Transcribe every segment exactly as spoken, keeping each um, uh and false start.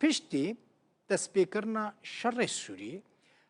Piştî destpêkirina şerê Sûriyê,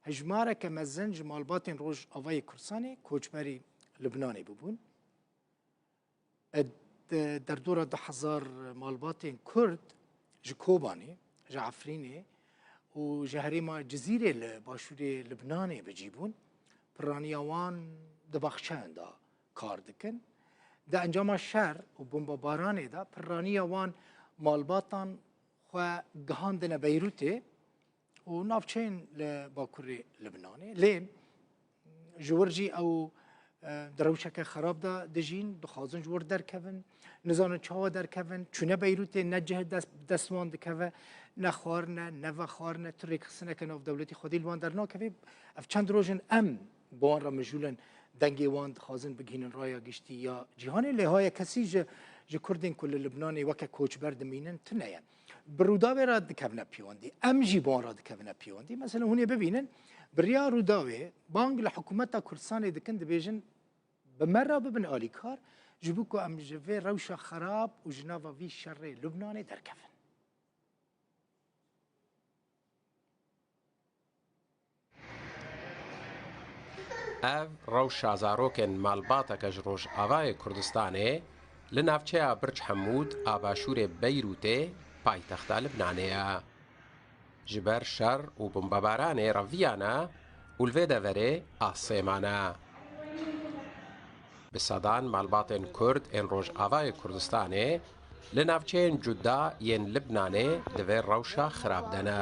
hejmareke mezin ji malbatên Rojavayê Kurdistanê koçberî Libnanê bibûn. Di derdora du hezar malbatên Kurd ji Kobanê, ji Efrînê û ji herêma Cizîrê li başûrê Libnanê bi cî bûn. Piraniya wan di baxçeyan de kar dikin. Di encama şer û bombebaranê de piraniya wan malbatan xwe gihandine Beyrûtê û navçeyên li bakurê Libnanê. Lê ji wir jî ew, e, di rewşeke xerab de dijîn, dixwazin ji wir derkevin, nizanin çawa derkevin, çûne Beyrûtê ne cih dest, dest wan dikeve, ne xwarin e, ne vexwarin e, tu rêkxistineke navdewletî xwedî li wan dernakeve. Ev çend roj in em bi wan re mijûl in, dengê wan dixwazin bigihînin raya giştî ya cîhanê, lê haya kesî ji, ji Kurdên ku li Libnanê weke koçber dimînin tune ye. Bi Rûdawê re dikevine pêwendî, em jî bi wan re dikevine pêwendî. Mesela hûn ê bibînin, bi riya Rûdawê bang li hikûmeta Kurdistanê dikin, dibêjin, bi me re bibin alîkar, ji bo ku em ji vê rewşa xerab û ji nava vî şerê Lubnanê derkevin. Ev rewşa zarokên malbateke ji Rojavayê Kurdistanê li navçeya Birc Hemûd a başûrê Beyrûtê, paytexta Libnanê ye. Ji ber şer û bombebaranê reviyane û li vê deverê a sêman e. Bi sedan malbatên Kurd ên Rojavayê Kurdistanê li navçeyên cuda yên Libnanê di vê rewşa xirab de ne.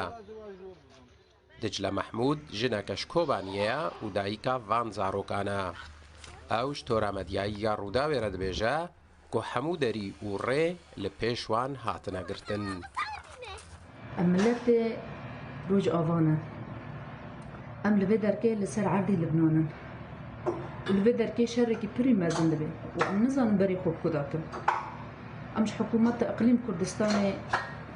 Dicle Mehmûd jineke ji Kobaniyê ye û dayika van zarokan e. Ew ji tora medyayî ya Rûdawê re dibêje ku hemû derî û rê li pêş wan hatine girtin. Em miletê Rojava ne. Em li vê derkê li ser erdê Libnan in. Û li vê derkê şerekî pirî mezin dibe. Û em nizanin berî xwe bi ku dakin. Em ji hikûmeta Iqlîm Kurdistanê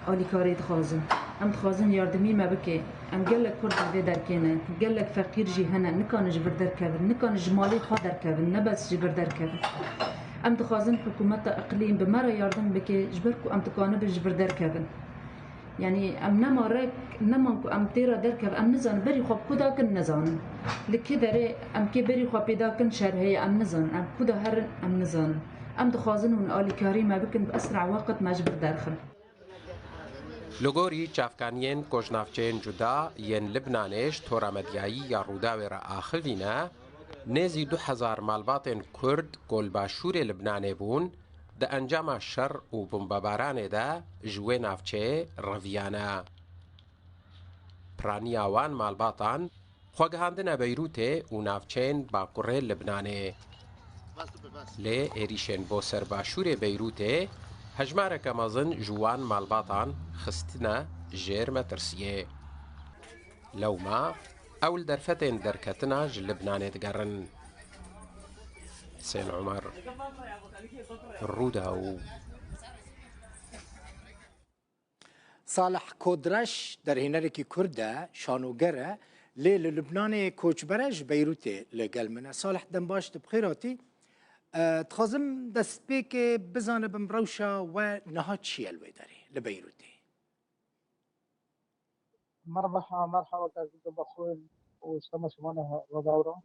alîkarî dixwazin. Em dixwazin yardimî me bike. Em gelek Kurd li vê derkê ne. Gelek feqîr jî hene. Nikanin ji vir derkevin. Nikanin ji malê xwe derkevin. Ne bes ji vir derkevin. Em dixwazin hikûmeta Iqlîm bi me re yardim bike, ji ber ku em dikanibin ji vir derkevin. Yanî em nema rek, neman ku em tê re derkevin, em nizanin berî xwe bi ku dakin, nizanin. Li kê derê em kê berî xwe pêda kin şer heye, em nizanin. Em ku de herin, em nizanin. Em dixwazin hûn alîkarî me bikin, bi esra weqt me ji vir derxin. Li gorî çavkaniyên ku ji navçeyên cuda yên Libnanê ji tora medyayî ya Rûdawê re axivîne, nêzî du hezar malbatên Kurd ku li başûrê Libnanê bûn, di encama şer û bombebaranê de ji wê navçeyê reviyane. Piraniya wan malbatan xwe gihandine Beyrûtê û navçeyên bakurê Libnanê. Lê êrîşên bo ser başûrê Beyrûtê hejmareke mezin ji wan malbatan xistine jêr metirsiyê. Lewma ew li derfetên derketina ji Libnanê digerin. Husên Omer, Rûdaw. Salih Kodreş derhênerekî Kurd e, şanoger e, lê li Lubnanê koçber e, ji Beyrûtê li gel min e. Salih, dem baş, tu bi xêr hatî. E, dixwazim destpêkê bizanibim rewşa we niha çi ye li wê derê, li Beyrûtê? Merhaba, merhaba, kar Guldo Baxwên û ji tema şivanê Rûdaw re.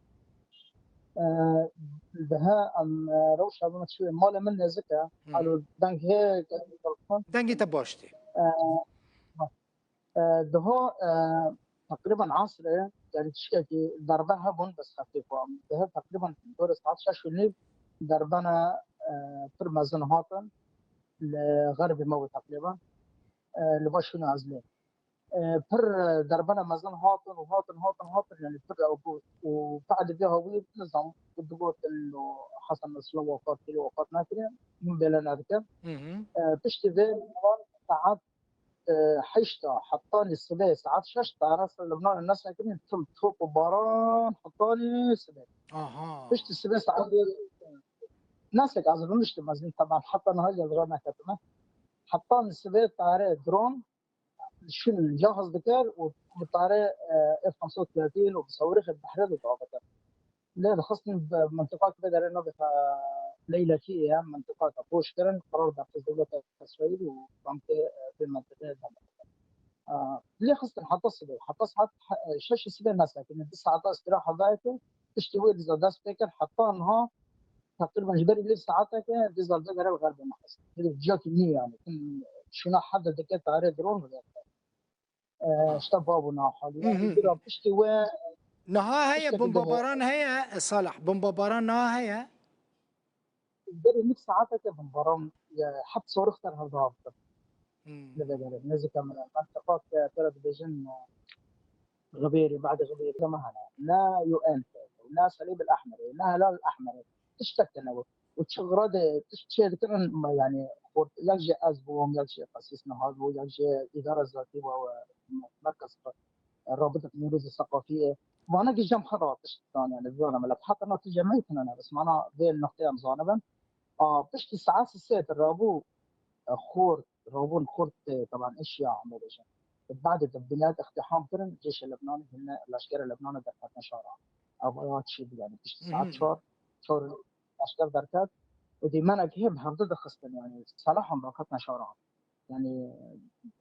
E, dihe em, e, rewşa me çi, malê min nêzik e. Hı hı. Alo, deng hê? Dengê te baş tê. E, e, diho, e, teqrîben asrê, yani tiştekî derbe hebûn, bes xeftê xwe. Dihe teqrîben dorê saet şeş û nîv derbe ne, e, pir mezin hatin li xerbê me bû teqrîben, e, li başûna Ezlê. E, pir, e, derbena mezin hatin û hatin, hatin, hatin, yani pir ew bû. Û ba'dê vê hawî nizam digotin û Hesen Nesrullah wepat kiriye, wepat nekiriye, min bêle nedike. Hı hı. E, piştî vê wan saet, e, heşta hetanî sibê saet şeş tarê ser Lubnanê nesekirîn, tim top û baran hetanî sibê. Aha. Piştî sibê saet nesek ez rûniştim, ez ê teban heta niha ez raneketime. Hetanî sibê tarê dron şûn cihaz dikir û bi tarê, e, F pênc sed û thirtîn û bi sawirêxê behrê de davêtin. Lê dixistin bi mintiqak vê derê navê xwe Leylekî ye, mintiqak boş kirin, qerar berxist dewleta Îsraîl û bankê, e, vê mintiqê de. Lê xistin heta sibê, heta saet he-, şeşê sibê nesekine, du saeta îstiraha dayê ku piştî wê dîsa dest pê kir, heta niha teqrîben ji berî lê saeteke dîsa digere li xerbê nexist. Lê ciyakî nî yani. Şûna hede dike tarê dron bide. E, işte bab û nahal. Hı Yani hı. bira piştî wê Niha heye, tiştekî dibe. Bombabaran heye, Salih, bombabaran niha heye. Berî nik saeteke bombaran, e, heft sorix ter hevda haftin. Hmm. Li vegere, nêzîka min e. Menteqa ke te re dibêjin, e, Xibêrê, badê Xibêrê me hene. Ne U N, ne Selîb el Ehmerê, ne Helal el Ehmerê. Tiştek tine we. Û çi xirade, tişt çê dikirin, me, yani, xort-, yek jê ez bûm, yek jê qesîs Nihal bû, yek jê îdara zatî bû, e, merkez, e, rabita Newrozê Seqafiyê. Vana ki jem xwe ra tişt dan, yani, zana me. Lep heta na tu cemê tine ne, bes mana vê noqtê em zanibin. A, piştî saet sê te rabû, e, xort, rabûn xort, e, taban eşya em bêjin. Badê de binayet iqtiham kirin, cêşê Lebnanê hine, leşkerê Lebnanê derketine şara. Ev ya çi bû, yani, piştî saet Hı hı. çar, çar leşker derket. Û dîmenek hêm hevdu dixistin, yani, Selahan derketine şara. Yani,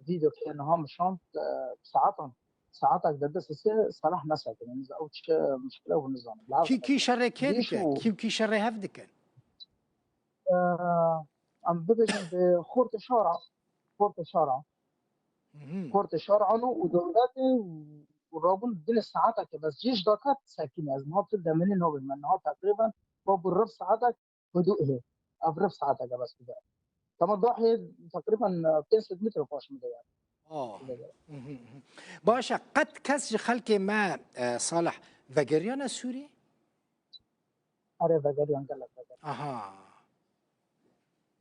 vîdeo ke niha min şand, e, saetan, saetak de dest sê Selah nesekin. Yani, ew çi mişkile hûn nizanin. Kî, kî şerê kê Cêş dike? û Kî, kî şerê hev dikin? Eee, em bibêjin bi xortê şara, xortê şara, Mhm. xortê şara ano û dewletê û, û rabûn dilê saeteke bes cêş dakat sekîne. Ez niha tu deminî nabînim. Niha teqrîben ba bû rif saetek hudû hê. Ev rif saeteke bes bide. Tema dahê teqrîben, e, pênc sed metre paş min de yani. Ah. Bide. Mhm, mhm. Baş e, qet kes ji xelkê me, e, Salih, vegeriyane Sûrî? Erê, vegeriyan, gelek vegeriyan. Aha.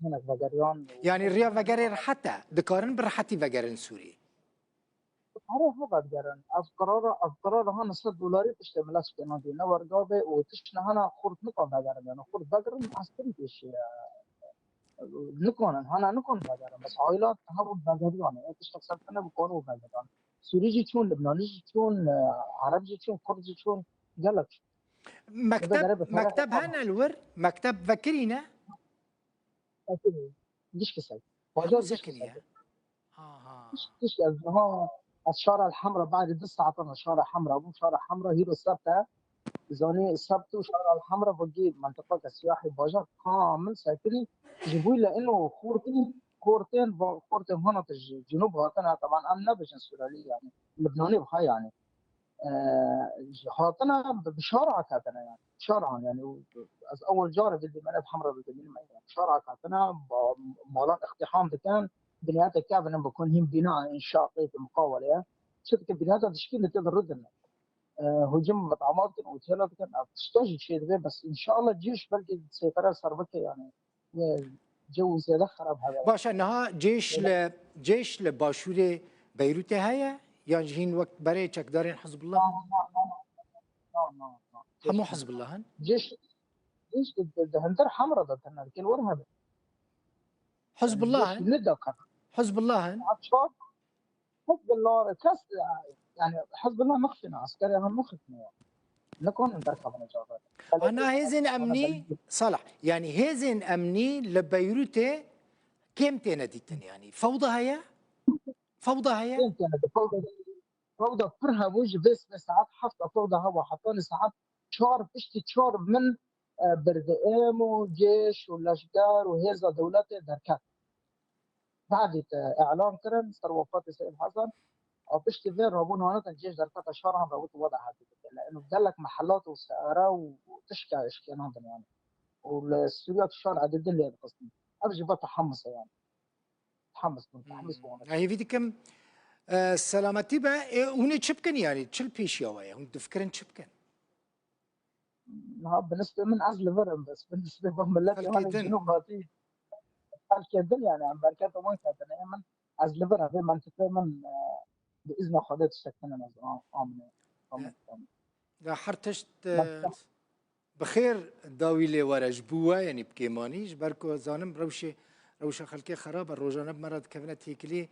Hinek vegeriyan. Yani riya vegerê rehet e. Dikarin bi rehetî vegerin Sûrî. Erê, heva digerin. Ev qirara, ev qirara hana sed dolarî piştê milet şikênandî. Ne werga bê û tişt ne hana xurt nikan vegerin. Yani xurt vegerin, eskerî pêşî, e, nikanin. Hana nikan vegerin. Bes aîlat hev vegeriyan. E, tiştek ser tine bikon û vegeran. Sûrî jî çûn, Libnanî jî çûn, e, Ereb jî çûn, Kurd jî çûn. Gelek. Mekteb, mekteb hene li wir? Mekteb vekirî ne? Vekirî. Gişkî ser. Bajar Gişkî ser. Ha, ha. Gişkî, gişkî ez niha, ez Şara El Hemra, badî du saetan ez Şara Hemra bûm. Şara Hemra hîro sebt e. Zanî sebt û Şara El Hemra vegî mentiqake siyahî bajar kamil sekirî. Ji bo le ino xortên, xortên, xortên hona te ji cunûb hatine, taban em nebêjin Surelî yani. Libnanî biha yani. E, ji hatine bi, bi şara ketine yani. Şara yani, û ez ewil car e dibînim, ev hemra dibînim yani. Şara ketine, ba, malan iqtiham dikin, biniyete kevin bikun, hîn bîna înşa qeyt muqawele ye. Çi dikin, biniyete dişkî li te rudin. E, hücum bi amal dikin, otela dikin, ev tişta jî çê dibe, bes înşallah cîş belkî seytara ser bike yani. Ye, cew zêde xerab hebe. Baş e, niha cêş Öyle. li, cêş li başûrê Beyrûtê heye? Yan jî hîn wek berê çekdarên Hizbullah? Na, na, na, na, na, na, na. Hemû Cêş Hizbullah in? Cêş, cêş di, di, di hundir Hemra de tine, kêl were hebe. Hizbullah Yani, cêş in? Ne dakar. Hizbullah in? Saet çar, Hizbullah kes, yani, Hizbullah mixfine, eskerê han mixfine. Nikonin derkevine cavê. Ana hêzên emnî, Salah, yani hêzên emnî li Beyrûtê kêm têne dîtin yani. Fewda heye? Fewda heye? Kêm têne dîtin. Fewda, fewda pir hebû ji vê sibê saet heft fewda hewa hetanî saet çar, piştî çar min, e, birdi êm û cêş û leşker û hêza dewletê derket. Badî te îlan kirin ser wefatê Seyîd Hesen, a piştî vê rabûn hanitin cêş derkete şaran re wit wada hatî dike. Lê ino gelek mehelat û se'ere û tişka şikênandin yani. Û li Sûriya tu şar edidin lê dixistin. Ev jî ve tehamus e yani. Tehamus bûn, tehamus bûn. Hmm. Hêvî dikim, e, selametî be. E, hûn ê çi bikin yani? Çi li pêşiya we ye? Hûn difikirin çi bikin? Niha bi nisbê min ez li vir im, bes bi nisbê van miletê Xelkê wan ê din. Cînûb hatî xelkê din yani, em berketa wan ketine. Ê min, ez li vir im, vê mentiqê min, e, bi îzna Xwedê tiştek tune ez a-, amine. Amine, amine. Ya her tişt, e, Mentiq. bi xêr dawî lê were ji bo we, yanî bi kêmanî, ji ber ku ez zanim rewşê, rewşa xelkê xerab e, rojane bi me re dikevine têkilî.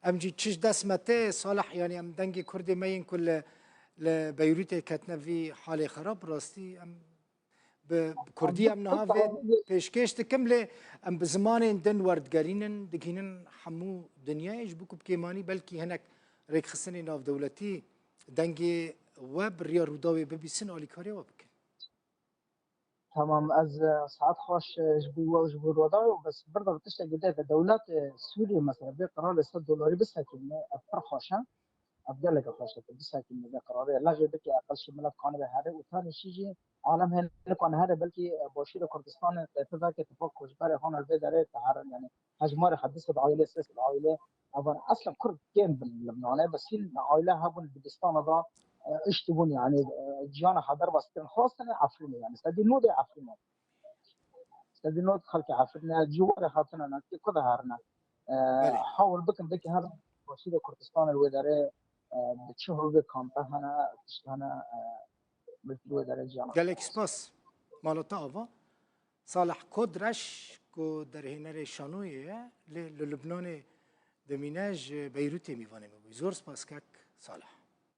Em jî çi ji dest me tê, Salih, yanî em dengê Kurdê me yên ku li, li Beyrûtê ketine vî halê xerab, bi rastî em bi, bi kurdî em niha vê pêşkêş dikim, lê em bi zimanên din werdigerînin, digihînin hemû dinyayê, ji bo ku bi kêmanî belkî hinek rêkxistinê navdewletî dengê we bi riya Rûdawê bibîsin, alîkariya we bikin. Tamam, ez e, saet xweş e, ji bo we û ji bo Rûdaw, bes bir de tiştekî dê de dewlet e, Sûriyê mesela vê qirarê sed dolarî bisekine, ev pir xweş e. Ev gelek xweş e, bisekine vê qirarê. Lejê bike eqel şi milet kanibe here û tenê şî jî alem hê nikane here, belkî e, başûrê Kurdistanê tê veke tifa koçberê hona vê derê te here, yani hejmarê xwe du sed aîlê, sê sed aîlê, evan eslen Kurd kêm bin Libnanê, bes hîn aîle hebûn Dibistana da e, îş dibûn, yani e, ciyana xwe derbas kirin, xwestine Efrînê, yani sedî nodê Efrînê. Sedî nod xelkê Efrînê, ciwarê hatine, ne, ku de herine. E, Belê. Hawil bikin, belkî her başûrê Kurdistanê wê derê e, bi çi hûvê kampe hene, tişt hene, e, belkî wê derê ciyana. Gelek spas. Mala te ava. Salih Kodreş ku derhênerê Şanoyê ye, lê li Lubnanê dimîne, ji Beyrûtê mîvanê me bû. Zor spas kek Salih.